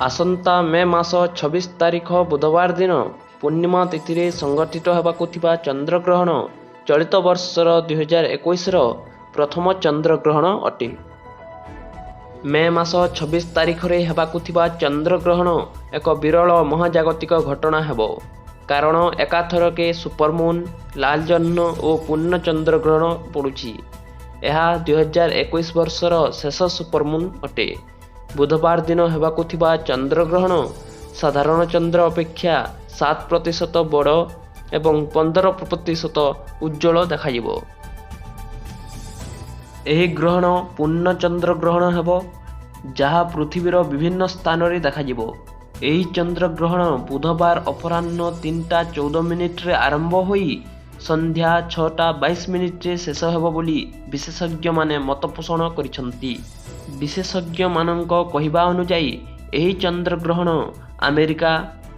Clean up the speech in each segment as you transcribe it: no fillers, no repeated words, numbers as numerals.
ଆସନ୍ତା ମେ ମାସ 26 ତାରିଖ ବୁଧବାର ଦିନ ପୂର୍ଣ୍ଣିମା ତିଥିରେ ସଂଘଟିତ ହେବାକୁ ଥିବା ଚନ୍ଦ୍ରଗ୍ରହଣ ଚଳିତ ବର୍ଷର 2021ର ପ୍ରଥମ ଚନ୍ଦ୍ରଗ୍ରହଣ ଅଟେ। ମେ ମାସ 26 ତାରିଖରେ ହେବାକୁ ଥିବା ଚନ୍ଦ୍ରଗ୍ରହଣ ଏକ ବିରଳ ମହାଜାଗତିକ ଘଟଣା ହେବ, କାରଣ ଏକାଥରକେ ସୁପରମୁନ୍, ଲାଲ ଜହ୍ନ ଓ ପୂର୍ଣ୍ଣ ଚନ୍ଦ୍ରଗ୍ରହଣ ପଡ଼ୁଛି। ଏହା 2021 ବର୍ଷର ଶେଷ ସୁପରମୁନ୍ ଅଟେ। ବୁଧବାର ଦିନ ହେବାକୁ ଥିବା ଚନ୍ଦ୍ରଗ୍ରହଣ ସାଧାରଣ ଚନ୍ଦ୍ର ଅପେକ୍ଷା 7% ବଡ଼ ଏବଂ 15% ଉଜ୍ଜ୍ୱଳ ଦେଖାଯିବ। ଏହି ଗ୍ରହଣ ପୂର୍ଣ୍ଣ ଚନ୍ଦ୍ରଗ୍ରହଣ ହେବ, ଯାହା ପୃଥିବୀର ବିଭିନ୍ନ ସ୍ଥାନରେ ଦେଖାଯିବ। ଏହି ଚନ୍ଦ୍ରଗ୍ରହଣ ବୁଧବାର ଅପରାହ୍ନ 3ଟା 14 ମିନିଟ୍ରେ ଆରମ୍ଭ ହୋଇ ସନ୍ଧ୍ୟା 6ଟା 22 ମିନିଟ୍ରେ ଶେଷ ହେବ ବୋଲି ବିଶେଷଜ୍ଞମାନେ ମତପୋଷଣ କରିଛନ୍ତି। ବିଶେଷଜ୍ଞମାନଙ୍କ କହିବା ଅନୁଯାୟୀ, ଏହି ଚନ୍ଦ୍ରଗ୍ରହଣ ଆମେରିକା,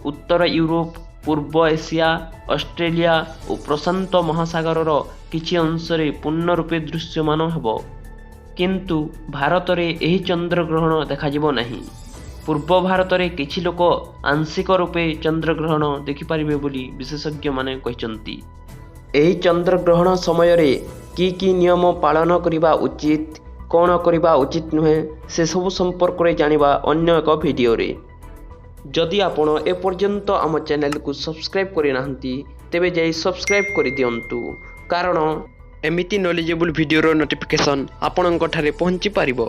ଉତ୍ତର ୟୁରୋପ, ପୂର୍ବ ଏସିଆ, ଅଷ୍ଟ୍ରେଲିଆ ଓ ପ୍ରଶାନ୍ତ ମହାସାଗରର କିଛି ଅଂଶରେ ପୂର୍ଣ୍ଣ ରୂପେ ଦୃଶ୍ୟମାନ ହେବ। କିନ୍ତୁ ଭାରତରେ ଏହି ଚନ୍ଦ୍ରଗ୍ରହଣ ଦେଖାଯିବ ନାହିଁ। ପୂର୍ବ ଭାରତରେ କିଛି ଲୋକ ଆଂଶିକ ରୂପେ ଚନ୍ଦ୍ରଗ୍ରହଣ ଦେଖିପାରିବେ ବୋଲି ବିଶେଷଜ୍ଞମାନେ କହିଛନ୍ତି। ଏହି ଚନ୍ଦ୍ରଗ୍ରହଣ ସମୟରେ କି କି ନିୟମ ପାଳନ କରିବା ଉଚିତ, କ'ଣ କରିବା ଉଚିତ ନୁହେଁ, ସେସବୁ ସମ୍ପର୍କରେ ଜାଣିବା ଅନ୍ୟ ଏକ ଭିଡ଼ିଓରେ। ଯଦି ଆପଣ ଏପର୍ଯ୍ୟନ୍ତ ଆମ ଚ୍ୟାନେଲକୁ ସବସ୍କ୍ରାଇବ୍ କରିନାହାନ୍ତି, ତେବେ ଯାଇ ସବସ୍କ୍ରାଇବ୍ କରିଦିଅନ୍ତୁ, କାରଣ ଏମିତି ନଲେଜେବୁଲ୍ ଭିଡ଼ିଓର ନୋଟିଫିକେସନ୍ ଆପଣଙ୍କଠାରେ ପହଞ୍ଚି ପାରିବ।